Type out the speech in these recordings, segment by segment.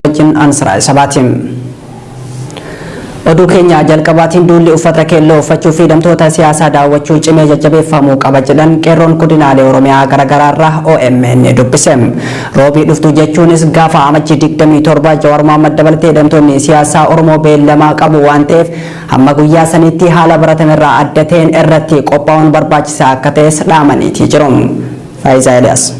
Wajjin Ansiraa Sabaati. Oduu keenya jalqabaatiin duulli uffata keelloo uffachuu fi hidhamtoota siyaasaa daawwachuu cimee jajjabeeffamuu qaba jedhan qeerroon godinaalee Oromiyaa garaagaraarraa OMN dubbise. Roobii dhuftu jechuunis gaafa Amajjii 27 Jawaar Mohaammed dabalatee hidhamtoonni siyaasaa Oromoo beellamaa qabu waan ta'eef hamma guyyaa saniitti haala baratamerraa adda ta'een irratti qophaa'uun barbaachisaa akka ta'es dhaamaniitii jiru. Faayisaa Eliyaas.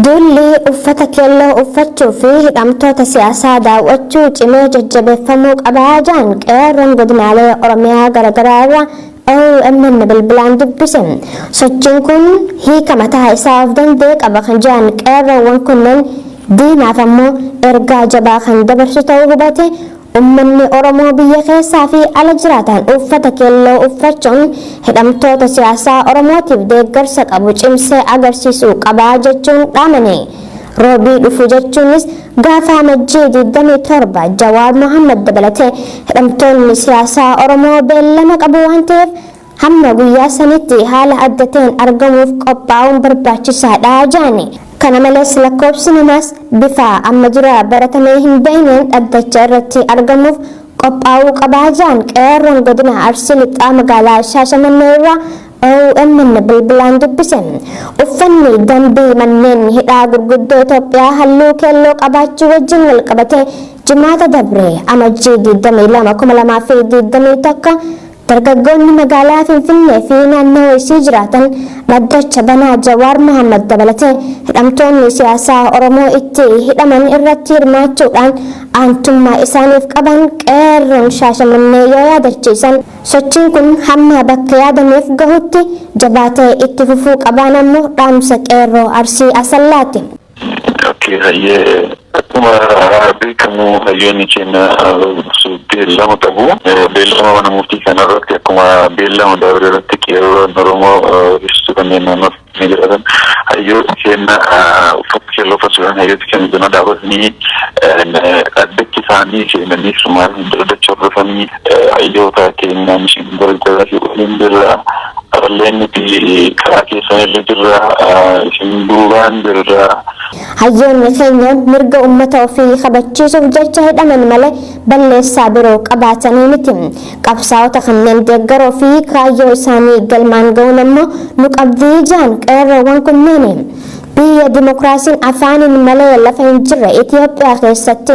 Duulli uffata keelloo uffachuu fi hidhamtoota siyaasaa daawwachuu cimee jajjabeeffamuu qabaa jedhan qeerroon godinaalee Oromiyaa garaagaraa irraa OMN bilbilaan dubbise. Sochiin kun hiika mataa isaa of danda'e qaba kan jedhan qeerroowwan kunneen, diinaaf ammoo ergaa jabaa kan dabarsu ta'uu hubate ummanni Oromoo biyya keessaa fi ala jiraatan uffata keelloo uffachuun hidhamtoota siyaasaa Oromootiif deeggarsa qabu cimsee agarsiisuu qabaa jechuun dhaamani. Roobii dhufu jechuunis gaafa Amajjii 27 Jawaar Mohaammed dabalatee hidhamtoonni siyaasaa Oromoo beellama qabu waan ta'eef hamma guyyaa sanitti haala adda ta'een argamuuf qophaa'uun barbaachisaadha jedhani. Kana malees lakkoofsi namaas bifa amma dura baratamee hin beekneen dhaddacha irratti argamuuf qophaa'uu qabaa jedhan qeerroon godina Arsii Lixaa magaalaa Shaashamannee irraa OMN bilbilaan dubbise. Uffanni dambii manneen hidhaa gurguddoo Itoophiyaa halluu keelloo qabaachuu wajjin wal qabate Jimaata dabre Amajjii 22 2021 dargaggoonni magaalaa Finfinnee fi naannawaa isii jiraatan dhaddacha banaa Jawaar Mohaammed dabalatee hidhamtoonni siyaasaa Oromoo itti hidhaman irratti hirmaachuudhaan aantummaa isaaniif qaban qeerroon Shaashamannee yoo yaadachiisan, sochiin kun hamma bakka yaadameef gahutti jabaatee itti fufuu qabaan ammoo dhaamsa qeerroo Arsii Asallaati. Okay, hayyee, akkuma beekamu hayyoonni keenya beellama qabu. Beellama mana murtii kanarratti akkuma beellama dabre irratti qeerroon Oromoo ibsituu kanneen naannoo ni jiraatan hayyoota keenya uffata keelloo uffachuudhaan hayyoota keenya bira dhaabbatanii, dhaddacha isaanii seenanii, sumaan dhaddacha hordofanii, hayyoota keenya mishin gargaraa fi waliin jirra. Aralleen nuti karaa keessan irra jirra, isin duubaan jirra. Hayyoonni keenya mirga uummata ofii kabachiisuuf jecha hidhaman malee balleessaa biroo qabaatanii miti. Qabsaa'ota kanneen deeggaroo fi kaayyoo isaanii galmaan ga'uun ammoo nu qabdii jedhan qeerroowwan kunneen. Biyya dimokiraasiin afaaniin malee lafa hin jirre Itoophiyaa keessatti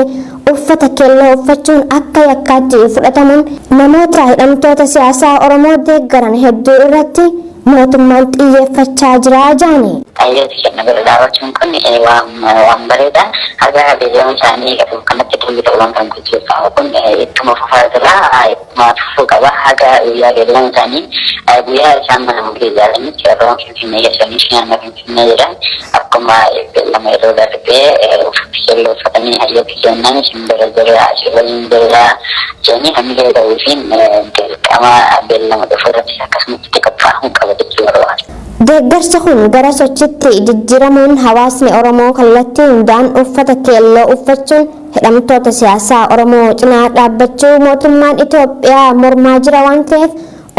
uffata keelloo uffachuun akka yakkaatti fudhatamuun namoota hidhamtoota siyaasaa Oromoo deeggaran hedduu irratti mootummaan xiyyeeffachaa jira jedhani. Hayyoota keenya bira dhaabachuun kun waan bareeda. Haga beellama isaanii qabu kanatti duulli ta'uudhaan kan gaggeeffamu kun ittuma fufaa jira. Ittuma fufuu qaba. Haga guyyaa beellama isaanii, guyyaa isaan mana murtii ijaaranitti, yeroo Finfinnee geessanii naannoo Finfinnee jiran akkuma beellama yeroo darbee uffata keelloo uffatanii hayyoota keenyaan isin bira jira, isin waliin jira jedhanii hamilee ta'uufiin dirqama beellama dhufu irratti akkasumatti itti qophaa'uu qaba jechuu barbaada. Deeggarsi kun gara sochiitti jijjiiramuun hawaasni Oromoo kallattii hundaan uffata keelloo uffachuun hidhamtoota siyaasaa Oromoo cinaa dhaabbachuu mootummaan Itoophiyaa mormaa jira waan ta'eef,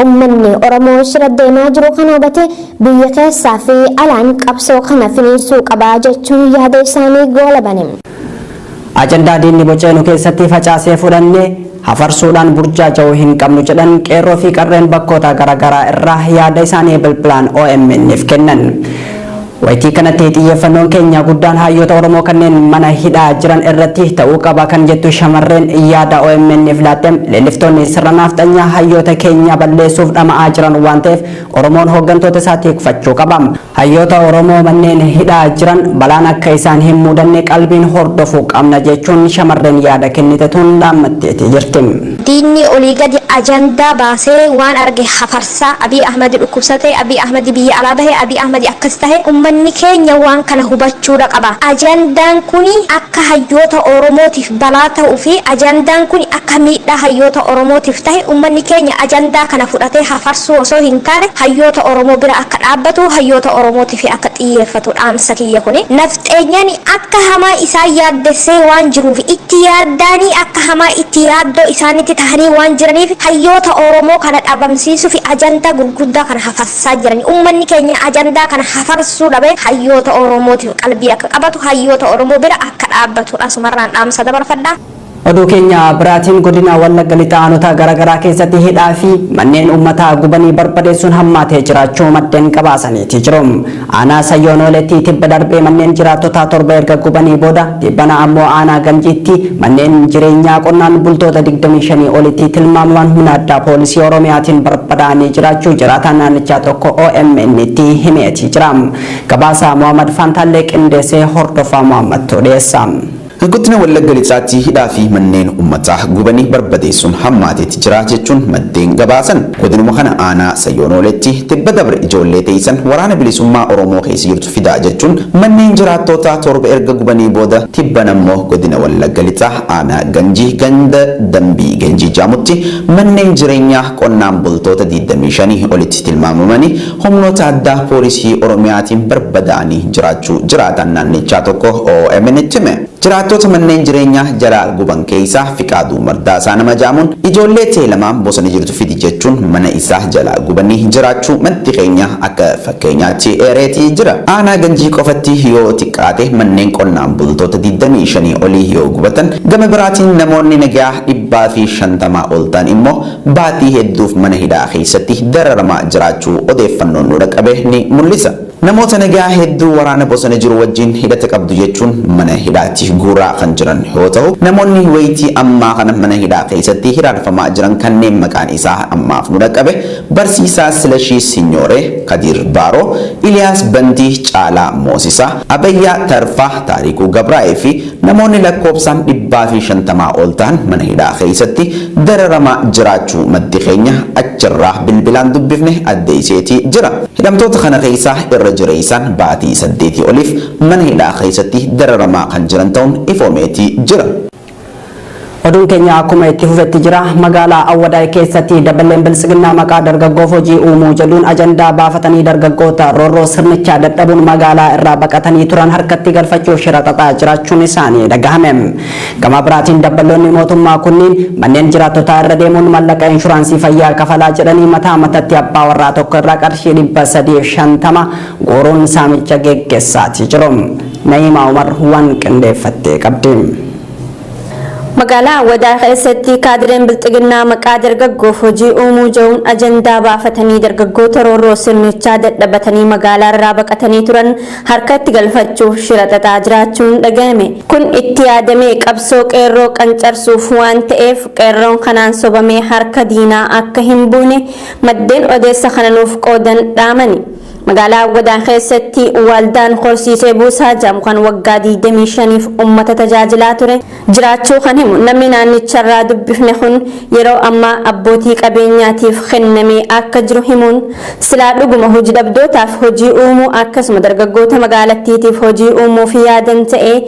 uummanni Oromoo shira deemaa jiru kana hubatee biyya keessaa fi alaan qabsoo kana finiinsuu qabaa jechuun yaada isaanii goolabani. Ajandaa diinni boceenu keessatti facaasee fudhannee hafarsuudhaan burjaaja'uu hin qabnu jedhan qeerroo fi qarreen bakkoota garaagaraa irraa yaada isaanii bilbilaan OMN'f kennan. Wayitii kanatti xiyyeeffannoon keenya guddaan hayyoota Oromoo kanneen mana hidhaa jiran irratti ta'uu qaba kan jettu shamarreen yaada OMN'f laatte, leelliftoonni sirna naafxanyaa hayyoota keenya balleessuuf dhama'aa jiran waan ta'eef Oromoon hooggantoota isaa tikfachuu qaba. Hayyoota Oromoo manneen hidhaa jiran balaan akka isaan hin mudanne qalbiin hordofuu qabna jechuun shamarreen yaada kennite tun dhaammatteetii jirti. Diinni olii gadi ajandaa baasee waan arge hafarsaa. Abiy Ahmad dhukkubsate, Abiy Ahmad biyya alaa bahe, Abiy Ahmad akkas tahe. Ummanni keenya waan kana hubachuudha qaba. Ajandaan kun akka hayyoota Oromootiif balaa ta'uu fi ajandaan kun akka miidhaa hayyoota Oromootiif tahe, ummanni keenya ajandaa kana fudhatee hafarsuu osoo hin taane hayyoota Oromoo bira akka dhaabbatu, hayyoota Oromootiif akka xiyyeeffatu dhaamsa kiyya kuni. Nafxeenyaan akka hamaa isaan yaaddessee waan jiruuf, itti yaaddaanii akka hamaa itti yaaddoo isaanitti tahanii waan jiraniif, hayyoota Oromoo kana dhabamsiisuu fi ajandaa gurguddaa kana hafarsaa jirani. Ummanni keenya ajandaa kana hafarsuudha. dhaabee hayyoota Oromootiif qalbii akka qabatu, hayyoota Oromoo bira akka dhaabbatudha asumarraan dhaamsa dabarfadha. Oduu keenya biraatiin godina Wallagga Lixaa aanota garaagaraa keessatti hidhaa fi manneen uummataa gubanii barbadeessuun hammaatee jiraachuu maddeen gabaasaniiti jiru. Aanaa Sayyoon Ooletti tibba darbee manneen jiraattotaa 7 erga gubanii booda tibbana ammoo aanaa Ganjiitti manneen jireenyaa qonnaan bultoota 25 olitti tilmaamaman humna addaa poolisii Oromiyaatiin barbadaa'anii jiraachuu jiraataan naannichaa tokko OMN tti himeeti jira. Gabaasa Mohaammed Fantaallee qindeessee hordofaa Mohaammadtu dhiyeessa. Godina Wallagga Lixaatti hidhaa fi manneen uummataa gubanii barbadeessuun hammaateetti jira jechuun maddeen gabaasan. Godinuma kana aanaa Sayyoon Ooletti tibba dabre ijoollee teessan waraana bilisummaa Oromoo keessa jirtu fidaa jechuun manneen jiraattootaa 7 erga gubanii booda tibban ammoo godina Wallagga Lixaa aanaa Ganjii ganda Dambii Ganjii Jaamutti manneen jireenyaa qonnaan bultoota 25 olitti tilmaamamanii humnoota addaa poolisii Oromiyaatiin barbadaa'anii jiraachuu jiraataan naannichaa tokko OMN tti hime. Jiraattota manneen jireenyaa jalaa guban keessaa Fiqaaduu Mardaasaa nama jaamuun ijoollee ta'e lamaan bosona jirtu fidi jechuun mana isaa jalaa gubanii jiraachuu maddi keenya akka fakkeenyaatti eereetii jira. Aanaa Ganjii qofatti yoo xiqqaate manneen qonnaan bultoota 25 olii yoo gubatan, gama biraatiin namoonni nagaa 150 ol ta'an immoo baatii hedduuf mana hidhaa keessatti dararamaa jiraachuu odeeffannoon nu dhaqqabe ni mul'isa. Namoota nagaa hedduu waraana bosona jiru wajjin hidhata qabdu jechuun mana hidhaatti guuraa kan jiran yoo ta'u, namoonni wayitii ammaa kana mana hidhaa keessatti hiraarfamaa jiran kanneen maqaan isaa ammaaf nu dhaqqabe Barsiisaa Silashii Sinyooree, Kadiir Baaroo, Iliyaas Bantii, Caalaa Moosisaa, Abayyaa Tarfaa, Taarikuu Gabraa'ee fi namoonni lakkoofsaan 150 ol ta'an mana hidhaa keessatti dararamaa jiraachuu maddi keenya achirraa bilbilaan dubbifne addeesseetii jira. Hidhamtoota kana keessaa irra jireessaan baatii 8 oliif mana hidhaa keessatti dararamaa kan jiran ta'uun ifoomeetii jira. Oduun keenya akkuma itti fufetti jira. Magaalaa Awwadaay keessatti daballeen biltsiginnaa maqaa dargaggoof hojii uumuu jedhuun ajandaa baafatanii dargaggoota roorroo sirnichaa dadhabuun magaalaa irraa baqatanii turan harkatti galfachuuf shira xaxaa jiraachuun isaanii dhagahame. Gama biraatiin dabballoonni mootummaa kunniin manneen jiraattotaa irra deemuun mallaqa inshuraansii fayyaa kafalaa jedhanii mataa matatti abbaa warraa tokko irraa qarshii 350 guuruun saamicha geggeessaatii jiru. Na'iimaa Umar waan qindeeffattee qabdi. Magaalaa Awwadaay keessatti kaadireen bilxiginnaa maqaa dargaggoof hojii uumuu jedhuun ajandaa baafatanii dargaggoota roorroo sirnichaa dadhabatanii magaalaa irraa baqatanii turan harkatti galfachuuf shira xaxaa jiraachuun dhagahame. Kun itti yaadamee qabsoo qeerroo qancarsuuf waan ta'eef qeerroon kanaan sobamee harka diinaa akka hin buune maddeen odeessa kana nuuf qoodan dhaamani. Magaalaa Awwadaan keessatti waldaan horsiisee buusaa jedhamu kan waggaa 25f uummata tajaajilaa ture jiraachuu kan himu namni naannicharraa dubbifne kun yeroo ammaa abbootii qabeenyaatiif kennamee akka jiru himuun, silaa dhuguma hojii dhabdootaaf hojii uumuu akkasuma dargaggoota magaalattiitiif hojii uumuuf yaadan ta'ee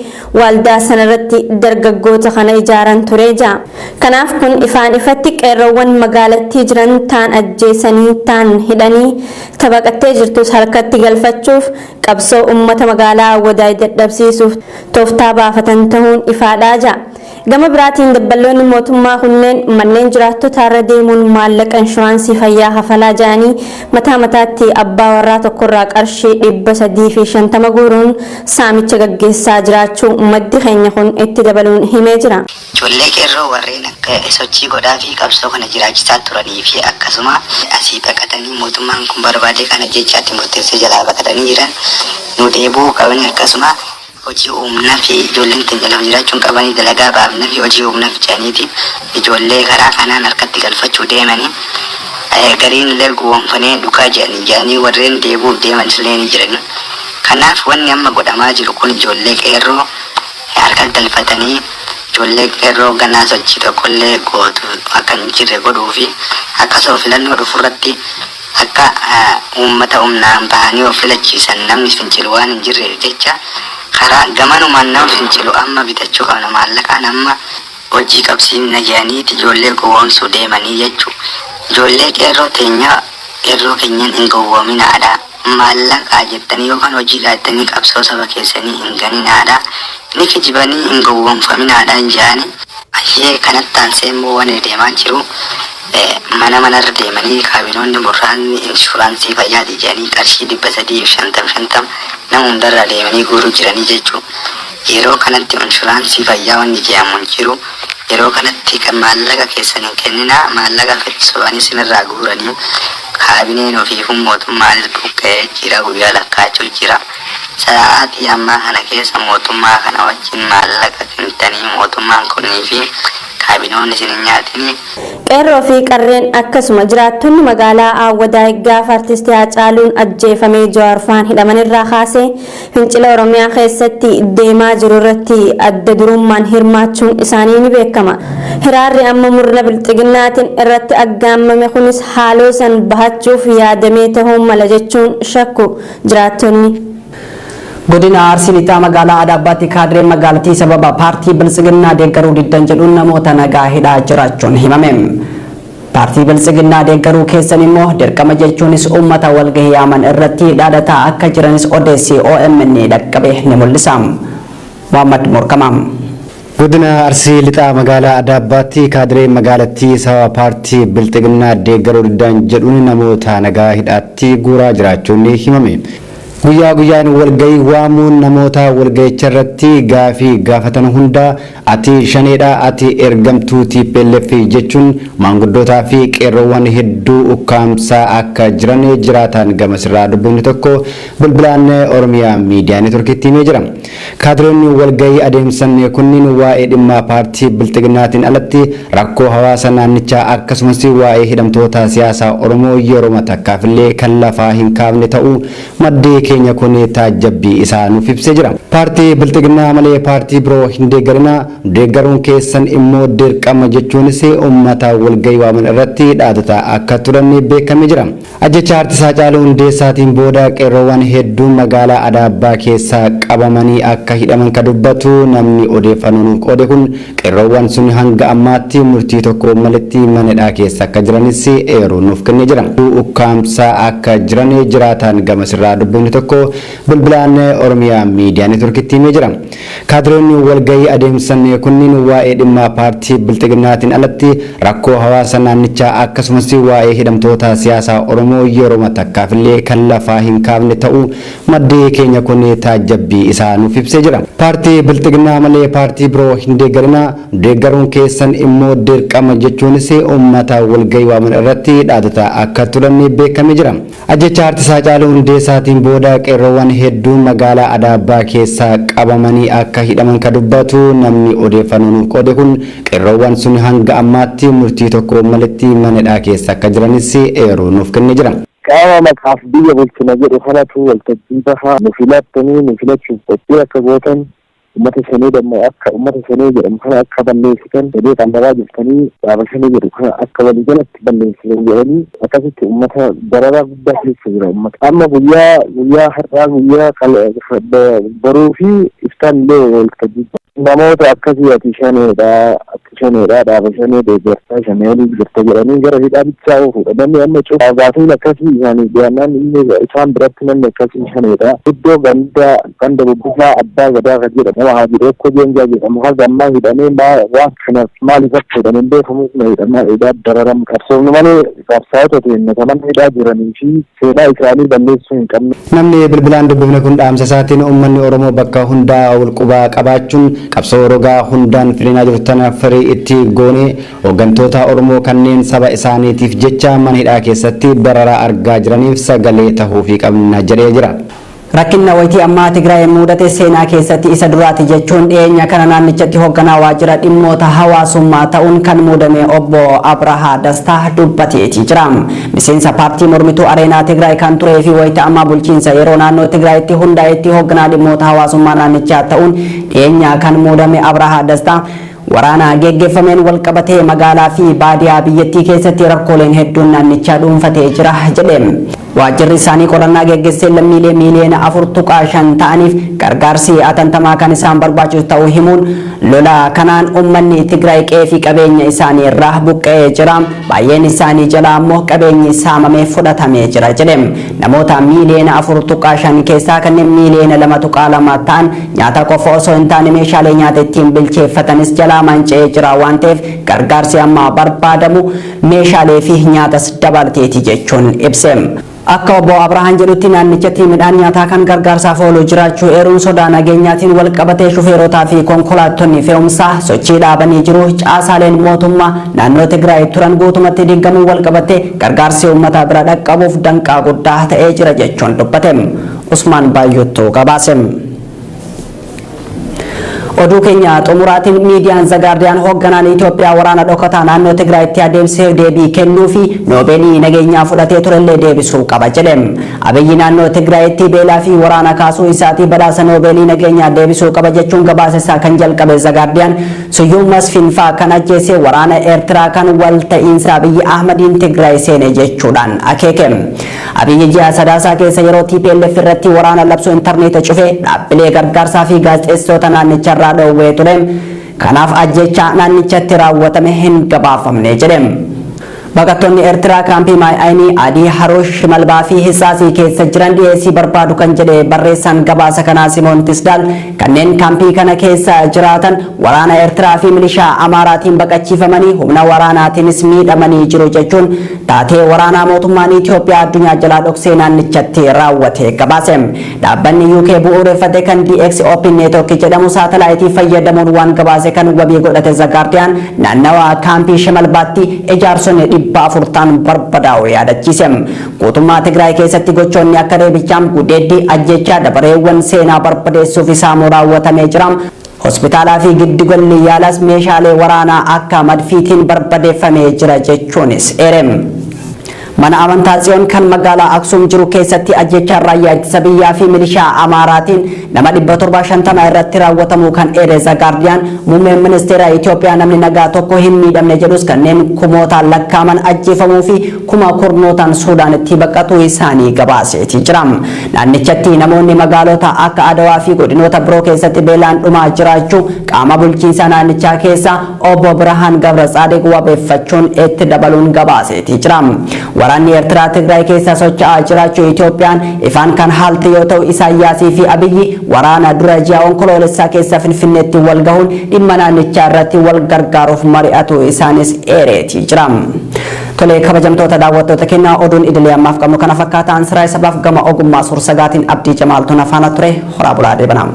waldaa sanarratti dargaggoota kana ijaaran ture ja'a. Kanaaf kun ifaan ifatti qeerroowwan magaalattii jiran taan ajjeesanii taan hidhanii tabaqattee jirtus harkatti galfachuuf qabsoo uummata magaalaa Awwadaay dadhabsiisuuf tooftaa baafatan ta'uun ifaadhaa ja'a. Gama biraatiin dabballoonni mootummaa kunneen manneen jiraattotaa irra deemuun maallaqa inshuraansii fayyaa kafalaa ja'anii mataa mataatti abbaa warraa tokkorraa qarshii 350 guuruun saamicha gaggeessaa jiraachuu maddi keenya kun itti dabaluun himee jira. Ijoollee qeerroo warreen akka sochii godhaa fi qabsoo kana jiraachisaa turanii fi akkasuma asii baqatanii mootummaan kun barbaade kana jechaatti murteessee jalaa baqatanii jiran nu deebi'uu qabanii, akkasuma hojii uumnaa fi ijoolleen keenya lafa jiraachuun qabanii dalagaa baafnaa fi hojii uumnaaf jedhaniiti ijoollee karaa kanaan harkatti galfachuu deemanii, gariin illee gowwoomfanii dhugaa jedhanii warreen deebi'uuf deeman illee ni jirani. Kanaaf wanni amma godhamaa jiru kun ijoollee qeerroo harka galfatanii ijoollee qeerroo ganaa sochii tokkollee gootu akka hin jirre godhuu fi akkasuma filannoo dhufurratti akka uummata humnaan bahanii of filachiisan namni fincilu waan hin jirreef jecha karaa gamanumaan nama fincilu amma bitachuu qabna, maallaqaan amma hojii qabsiifna jedhaniiti ijoollee gowwoomsuu deemanii jechuu. Ijoollee qeerroo teenya, qeerroo keenyan hin gowwoominaadha. Maallaqaa jettanii yookaan hojiidhaa jettanii qabsoo saba keessanii hin ganinaadha. Ni kijibanii hin gowwoomfaminaadha hin jedhani. Ayyee, kanatti aansee immoo waan deemaa jiru mana manarra deemanii kaabinoonni muraasni inshuraansii fayyaati jedhanii qarshii 350 50 Nama hundarraa deemanii guuruu jiranii jechuudha. Yeroo kanatti inshuraansii fayyaa wanni jedhamu hin jiru. Yeroo kanatti kan maallaqa keessan hin kenninaa, maallaqa sobanii isinirraa guuranii. Kaabineen ofiifuu mootummaanis buqqa'ee jira, guyyaa lakkaa'achuu jira. Sa'aatii ammaa kana keessa mootummaa kana wajjin maallaqa kennitanii mootummaan kunii fi kaabinoonni isin hin nyaatinii. Qeerroo fi qarreen akkasuma jiraattonni magaalaa Awwadaay gaafa artisti Haacaaluun ajjeefamee Jawaar faan hidhaman irraa kaasee fincila Oromiyaa keessatti deemaa jiru irratti adda durummaan hirmaachuun isaanii ni beekama. Hiraarri amma murna bilxiginnaatiin irratti aggaammame kunis haaloo san bahachuuf yaadamee ta'uu mala jechuun shakku jiraattonni. Godina Arsii Lixaa magaalaa Adaabbaatti kaadireen magaalattii sababa paartii Biltsiginnaa deeggaruu diddan jedhuun namoota nagaa hidhaa jiraachuun himame. Paartii Biltsiginnaa deeggaruu keessan immoo dirqama jechuunis uummata walgahii yaaman irratti dhaadataa akka jiranis odeessi OMN dhaqqabe ni mul'isa. Muhammad Morkamaam. Godina Arsii Lixaa magaalaa Adaabbaatti kaadireen magaalattii sababa paartii Bilxiginnaa deeggaruu diddan jedhuun namoota nagaa hidhaatti guuraa jiraachuun himame. Guyyaa guyyaan walgahii waamuun namoota walgahicha irratti gaafii gaafatan hunda ati shaneedha, ati ergamtuu TPLF jechuun maanguddootaa fi qeerroowwan hedduu ukkaamsaa akka jiran jiraataan gamasirraa dubbifni tokko bilbilaan Oromiyaa Miidiyaa Neetworkiitti himee jira. Kaadiroonni walgahii adeemsan kunniin waa'ee dhimma paartii Bilxiginnaatiin alatti rakkoo hawaasa naannichaa akkasumas waa'ee hidhamtoota siyaasaa Oromoo yeroo takkaafillee kan lafaa hin kaafne ta'uu maddee keenya kun taajjabbii isaa nuuf ibsee jira. Paartii Bilxiginnaa malee paartii biroo hin deeggarinaa, deeggaruun keessan immoo dirqama jechuunis uummata walgahii waaman irratti dhaadataa akka turan beekamee jira. Ajjecha Artist Haacaaluu Hundeessaatiin booda qeerroowwan hedduun magaalaa Adaabbaa keessaa qabamanii akka hidhaman kan dubbatu namni odeeffannoo nuuf qoode kun qeerroowwan sun hanga ammaatti murtii tokko maletti mana hidhaa keessa akka jiranis eeruu nuuf kennee jira. Ukkaamsaa akka jiran jiraataan gamasirraa dubbifni tokko bilbilaan Oromiyaa Miidiyaa Neetworkiitti himee jira. Kaadiroonni walgahii adeemsan kunniin waa'ee dhimma paartii Bilxiginnaatiin alatti rakkoo hawaasa naannichaa akkasumas waa'ee hidhamtoota siyaasaa Oromoo yeroo takkaafillee kan lafaa hin kaafne ta'uu maddee keenya kun taajjabbii isaa nuuf ibsee jira. Paartii Bilxiginnaa malee paartii biroo hin deeggarinaa, deeggaruun keessan immoo dirqama jechuunis uummata walgahii waaman irratti dhaadataa akka turan beekamee jira. Ajjecha Artist Haacaaluu Hundeessaatiin booda qeerroowwan hedduun magaalaa Adaabbaa keessaa qabamanii akka hidhaman kan dubbatu namni odeeffannoo nuuf qoode kun qeerroowwan sun hanga ammaatti murtii tokko maletti mana hidhaa keessa akka jiranis eeruu nuuf kennee jira. Qaama maqaaf biyya bulchina jedhu kanatu waltajjii bahaa nu filattanii nu filachuuf qophii akka gootan uummata shanee dammoo akka uummata shanee jedhamu kana akka balleessitan jedhee qallabaa jirtanii dhaaba shanee jedhu kana akka waliigalatti balleessitan jedhanii akkasitti uummata dararaa guddaa keessa jira uummata. Amma guyyaa guyyaa har'aa guyyaa boruu fi iftaan illee waltajjii namoota akkasii ati shaneedha dhaaba shanee deeggartaa shanee olii jirta jedhanii gara hidhaa bichaa oofudha. Namni amma gaafiin akkasii isaanii dhiyaannaan inni isaan biratti namni akkasii shaneedha. Iddoo ganda ganda bubbisaa abbaa gadaa kan jedhamu nama Haji Dheekko Jeenjaa jedhamu haga ammaa hidhamee waan kanaaf maaliif akka hidhame hin beekamu hidhamaa hidhaa dararamu qabsoofnu malee qabsaa'ota teenya kan mana hidhaa jiranii fi seenaa isaanii balleessuu hin qabne. Namni bilbilaan dubbifne kun dhaamsa isaatiin uummanni Oromoo bakka hundaa walqubaa qabaachuun qabsoo rogaa hundaan fidinaa jirtu tana firii itti goonee hooggantoota Oromoo kanneen saba isaaniitiif jecha mana hidhaa keessatti dararaa argaa jiraniif sagalee tahuufii qabna jedhee jira. Rakkinna wayitii ammaa Tigraay mudate seenaa keessatti isa duraati jechuun dhiyeenya kana naannichatti hoogganaa waajjira dhimmoota hawaasummaa ta'uun kan muudame obbo Abrahaa Dastaa dubbateeti jira. Miseensa paartii mormituu Areenaa Tigraay kan turee fi wayita ammaa bulchiinsa yeroo naannoo Tigraayitti hundaa'etti hoogganaa dhimmoota hawaasummaa naannichaa ta'uun dhiyeenya kan muudame Abrahaa Dastaa waraana geggeeffameen walqabatee magaalaa fi baadiyaa biyyattii keessatti rakkooleen hedduun naannichaa dhuunfatee jira jedhe. Waajjirri isaanii qorannaa geggeessee lammiilee miiliyoona 4.5 ta'aniif gargaarsi atantamaa kan isaan barbaachisu ta'uu himuun lola kanaan uummanni Tigraay qe'ee fi qabeenya isaanii irraa buqqa'ee jira. Baay'een isaanii jalaa immoo qabeenyi saamamee fudhatamee jira jedhe. Namoota miiliyoona 4.5 keessaa kanneen miiliyoona 2.2 ta'an nyaata qofa osoo hin taane meeshaalee nyaata ittiin bilcheeffatanis jalaa manca'ee jira waan ta'eef gargaarsi amma barbaadamu meeshaalee fi nyaatas dabalateeti jechuun ibse. Akka obbo Abrahaan jedhutti naannichatti midhaan nyaataa kan gargaarsaaf oolu jiraachuu eeruun sodaa nageenyaatiin wal qabatee shufeerotaa fi konkolaattonni fe'umsaa sochii dhaabanii jiru. Caasaaleen mootummaa naannoo Tigraay turan guutumatti diigamuun wal qabatee gargaarsi uummataa bira dhaqqabuuf danqaa guddaa ta'ee jira jechuun dubbate. Usmaan Baayyottuu gabaase. Oduu keenya xumuraatiin miidiyaan The Guardian hoogganaan Itoophiyaa waraana dhokataa naannoo Tigraayitti adeemsisee deebii kennuu fi noobeelii nageenyaa fudhatee turellee deebisuu qaba jedhe. Abiyyi naannoo Tigraayitti beelaa fi waraana kaasuu isaatii badhaasa noobeelii nageenyaa deebisuu qaba jechuun gabaasa isaa kan jalqabe The Guardian Suyyuum Masfin fa'aa kan ajjeese waraana Eertiraa kan wal ta'iinsa Abiyyi Ahmadiin Tigraay seene jechuudhaan akeeke. Abiyyi ji'a Sadaasaa keessa yeroo TPLF irratti waraana labsuu intarneeta cufee dhaabbilee gargaarsaa fi gaazexeessitoota naannicharraa dhoowwee ture. Kanaaf ajjeechaa naannichatti raawwatame hin gabaafamne jedhe. Baqattoonni Eertiraa kaampii Maay'aayinii, Adii Haruush, Shimalbaa fi Hisaasii keessa jiran dhiyeessii barbaadu kan jedhe barreessaan gabaasa kanaa Simoon Tisdaal kanneen kaampii kana keessa jiraatan waraana Eertiraa fi milishaa Amaaraatiin baqachiifamanii humna waraanaatiinis miidhamanii jiru jechuun taatee waraanaa mootummaan Itoophiyaa addunyaa jalaa dhoksee naannichatti raawwate gabaase. Dhaabbanni UK bu'uureffate kan DX Open Network jedhamu saatalaayitii fayyadamuun waan gabaase kan wabii godhate The Guardian naannawa kaampii Shimalbaatti ijaarsonni 400 ta'an barbadaa'u yaadachiise. Guutummaa Tigraay keessatti gochoonni akka reebichaa, gudeeddii, ajjechaa, dabareewwan seenaa barbadeessuuf saamuu raawwatamee jira. Hospitaalaa fi giddugalli yaalaas meeshaalee waraanaa akka madfiitiin barbadeeffamee jira jechuunis eere. Mana amantaa Tsiyoon kan magaalaa Aksuum jiru keessatti ajjechaan raayyaa ittisa biyyaa fi milishaa Amaaraatiin nama 750 irratti raawwatamuu kan eere The Guardian muummeen ministeera Itoophiyaa namni nagaa tokko hin miidhamne jedhus kanneen kumootaan lakkaaman ajjeefamuu fi kuma kurnootaan Suudaanitti baqatuu isaanii gabaaseeti jira. Naannichatti namoonni magaalota akka Adawaa fi godinoota biroo keessatti beelaan dhumaa jiraachuu qaama bulchiinsa naannichaa keessa obbo Birhaan Gabra Tsaadiq wabeeffachuun itti dabaluun gabaaseeti jira. Waraanni Eertiraa Tigraay keessa socho'aa jiraachuu Itoophiyaan ifaan kan haalte yoo ta'u Isaayyaasii fi Abiyyi waraana dura ji'a Onkoloolessaa keessa Finfinneetti wal gahuun dhimma naannichaa irratti wal gargaaruuf mari'atu isaanis eereeti jira. Tolee, kabajamtoota daawwattoota keenyaa, oduun idilee ammaaf qabnu kana fakkaataan siraa sabaaf gama ogummaa suur-sagaatiin Abdii Jamaaltuun afaana ture. Horaa bulaa deebanaa.